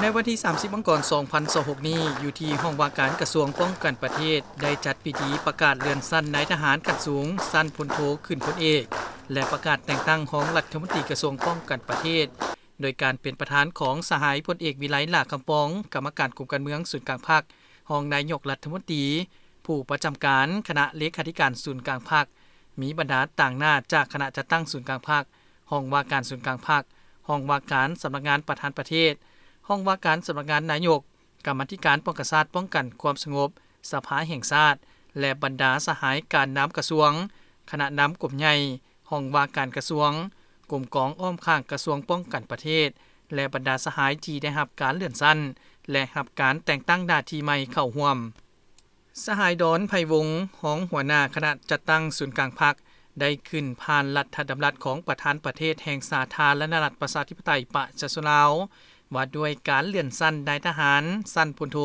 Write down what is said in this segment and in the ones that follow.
ໃນວັນທີສາມສິບ ມັງກອນ ສອງພັນຊາວຫົກນີ້ ຢູ່ທີ່ຫ້ອງວ່າການກະຊວງປ້ອງກັນປະເທດ ໄດ້ຈັດພິທີປະກາດເລື່ອນຊັ້ນນາຍທະຫານຂັ້ນສູງ ຊັ້ນພົນໂທຂຶ້ນພົນເອກ ແລະ ປະກາດແຕ່ງຕັ້ງຮອງລັດຖະມົນຕີກະຊວງປ້ອງກັນປະເທດ ໂດຍການເປັນປະທານຂອງສະຫາຍພົນເອກ ວິໄລ ຫຼ້າຄຳຟອງ ກຳມະການກົມການເມືອງສູນກາງພັກ, ຮອງນາຍົກລັດຖະມົນຕີ, ຜູ້ປະຈຳການຄະນະເລຂາທິການສູນກາງພັກ, ມີບັນດາຕາງໜ້າຈາກຄະນະຈັດຕັ້ງສູນກາງພັກ, ຫ້ອງວ່າການສູນກາງພັກ, ຫ້ອງວ່າການສຳນັກງານປະທານປະເທດ, ຫ້ອງວ່າການສຳນັກງານນາຍົກ, ກຳມາທິການປ້ອງກັນຊາດ ປ້ອງກັນຄວາມສະຫງົບ, ສະພາແຫ່ງຊາດ ແລະ ບັນດາສະຫາຍການນຳກະຊວງ, ຄະນະນຳກົມໃຫຍ່, ຫ້ອງວ່າການກະຊວງ, ກົມກອງອ້ອມຂ້າງກະຊວງປ້ອງກັນປະເທດ ແລະ ບັນດາສະຫາຍທີ່ໄດ້ຮັບການເລື່ອນຊັ້ນ ແລະ ຮັບການແຕ່ງຕັ້ງໜ້າທີ່ໃໝ່ເຂົ້າຮ່ວມ. ສະຫາຍ ດອນ ໄພວົງ ຮອງຫົວໜ້າຄະນະຈັດຕັ້ງສູນກາງພັກ ໄດ້ຂຶ້ນຜ່ານລັດຖະດຳລັດຂອງປະທານປະເທດແຫ່ງສາທາລະນະລັດປະຊາທິປະໄຕປະຊາຊົນລາວ ວ່າດ້ວຍການເລື່ອນຊັ້ນນາຍທະຫານຊັ້ນພົນໂທ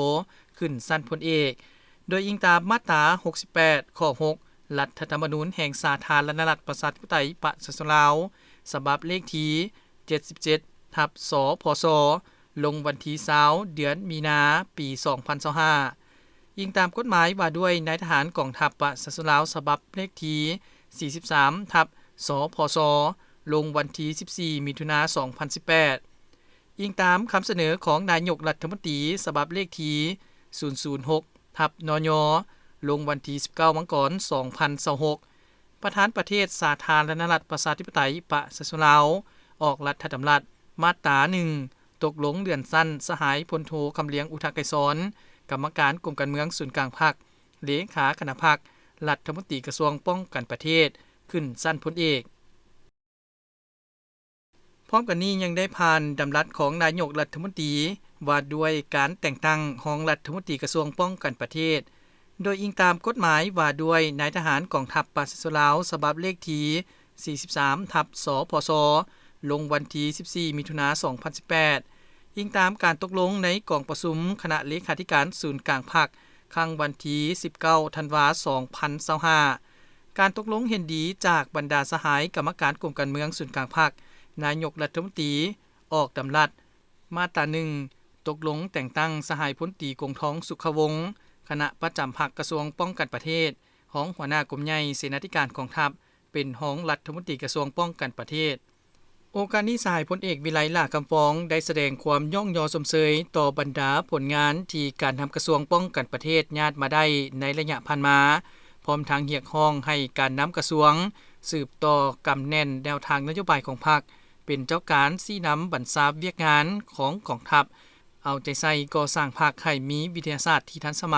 ຂຶ້ນຊັ້ນພົນເອກ ໂດຍອີງຕາມມາດຕາ ຫົກສິບແປດ ຂໍ້ ຫົກ ລັດຖະທຳມະນູນແຫ່ງສາທາລະນະລັດປະຊາທິປະໄຕປະຊາຊົນລາວ ສະບັບເລກທີ ເຈັດສິບເຈັດ ທັບ ສພສ ລົງວັນທີ ຊາວ ເດືອນມີນາ ປີ ສອງພັນຊາວຫ້າ ອີງຕາມກົດໝາຍວ່າດ້ວຍນາຍທະຫານກອງທັບປະຊາຊົນລາວ ສະບັບເລກທີ ສີ່ສິບສາມ ທັບ ສພສ ລົງວັນທີ ສິບສີ່ ມິຖຸນາ ສອງພັນສິບແປດ ອີງຕາມຄຳສະເໜີຂອງນາຍົກລັດຖະມົນຕີ ສະບັບເລກທີ ສູນສູນຫົກ ທັບ ນຍ ລົງວັນທີ ສິບເກົ້າ ມັງກອນ ສອງພັນຊາວຫົກ ປະທານປະເທດສາທາລະນະລັດປະຊາທິປະໄຕປະຊາຊົນລາວ ອອກລັດຖະດຳລັດ ມາດຕາ ໜຶ່ງ ຕົກລົງເລື່ອນຊັ້ນສະຫາຍພົນໂທ ຄຳລຽງ ອຸທະໄກສອນ ກຳມະການກົມການເມືອງສູນກາງພັກ, ເລຂາຄະນະພັກ, ລັດຖະມົນຕີກະຊວງປ້ອງກັນປະເທດ ຂຶ້ນຊັ້ນພົນເອກ. ພ້ອມກັນນີ້ຍັງໄດ້ຜ່ານດຳລັດຂອງນາຍົກລັດຖະມົນຕີວ່າດ້ວຍການແຕ່ງຕັ້ງຮອງລັດຖະມົນຕີກະຊວງປ້ອງກັນປະເທດ ໂດຍອີງຕາມກົດໝາຍວ່າດ້ວຍນາຍທະຫານກອງທັບປະຊາຊົນລາວ ສະບັບເລກທີ ສີ່ສິບສາມ ທັບ ສພສ ລົງວັນທີ ສິບສີ່ ມິຖຸນາ ສອງພັນສິບແປດ ອີງຕາມການຕົກລົງໃນກອງປະຊຸມຄະນະເລຂາທິການສູນກາງພັກ ຄັ້ງວັນທີ ສິບເກົ້າ ທັນວາ ສອງພັນຊາວຫ້າ ການຕົກລົງເຫັນດີຈາກບັນດາສະຫາຍກຳມະການກົມການເມືອງສູນກາງພັກ, ນາຍົກລັດຖະມົນຕີອອກດຳລັດ ມາດຕາ ໜຶ່ງ ຕົກລົງແຕ່ງຕັ້ງສະຫາຍພົນຕີ ກົງທອງ ສຸຂະວົງ ຄະນະປະຈຳພັກກະຊວງປ້ອງກັນປະເທດ, ຮອງຫົວໜ້າກົມໃຫຍ່ເສນາທິການກອງທັບ ເປັນຮອງລັດຖະມົນຕີກະຊວງປ້ອງກັນປະເທດ. ໂອກາດນີ້ ສະຫາຍພົນເອກ ວິໄລ ຫຼ້າຄຳຟອງ ໄດ້ສະແດງຄວາມຍ້ອງຍໍຊົມເຊີຍຕໍ່ບັນດາຜົນງານທີ່ການນຳກະຊວງປ້ອງກັນປະເທດຍາດມາໄດ້ໃນໄລຍະຜ່ານມາ, ພ້ອມທັງຮຽກຮ້ອງໃຫ້ການນຳກະຊວງສືບຕໍ່ກຳແໜ້ນແນວທາງນະໂຍບາຍຂອງພັກ, ເປັນເຈົ້າການຊີ້ນຳບັນຊາວຽກງານຂອງກອງທັບ, ເອົາໃຈໃສ່ກໍ່ສ້າງພັກໃຫ້ມີວິທະຍາສາດທີ່ທັນສະໄໝ,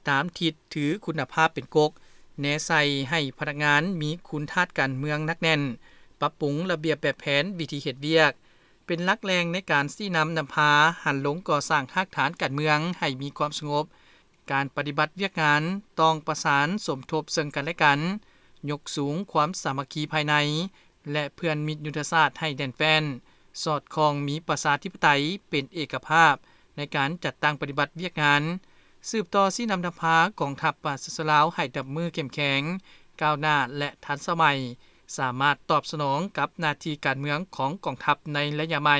ຕາມທິດຖືຄຸນນະພາບເປັນກົກ, ແນໃສ່ໃຫ້ພະນັກງານມີຄຸນທາດການເມືອງໜັກແໜ້ນ, ປັບປຸງລະບຽບແບບແຜນວິທີເຮັດວຽກ, ເປັນຫຼັກແຫຼ່ງໃນການຊີ້ນຳນຳພາຫັນລົງກໍ່ສ້າງຮາກຖານການເມືອງໃຫ້ມີຄວາມສະຫງົບ. ການປະຕິບັດວຽກງານຕ້ອງປະສານສົມທົບເຊິ່ງກັນແລະກັນ, ຍົກສູງຄວາມສາມັກຄີພາຍໃນ ແລະ ເພື່ອນມິດຍຸດທະສາດໃຫ້ແໜ້ນແຟ້ນ, ສອດຄ່ອງມີປະຊາທິປະໄຕເປັນເອກະພາບໃນການຈັດຕັ້ງປະຕິບັດວຽກງານ, ສືບຕໍ່ຊີ້ນຳນຳພາກອງທັບປະຊາຊົນລາວໃຫ້ດັບມືເຂັ້ມແຂງ, ກ້າວໜ້າ ແລະ ທັນສະໄໝ, ສາມາດຕອບສະໜອງກັບໜ້າທີ່ການເມືອງຂອງກອງທັບໃນໄລຍະໃໝ່.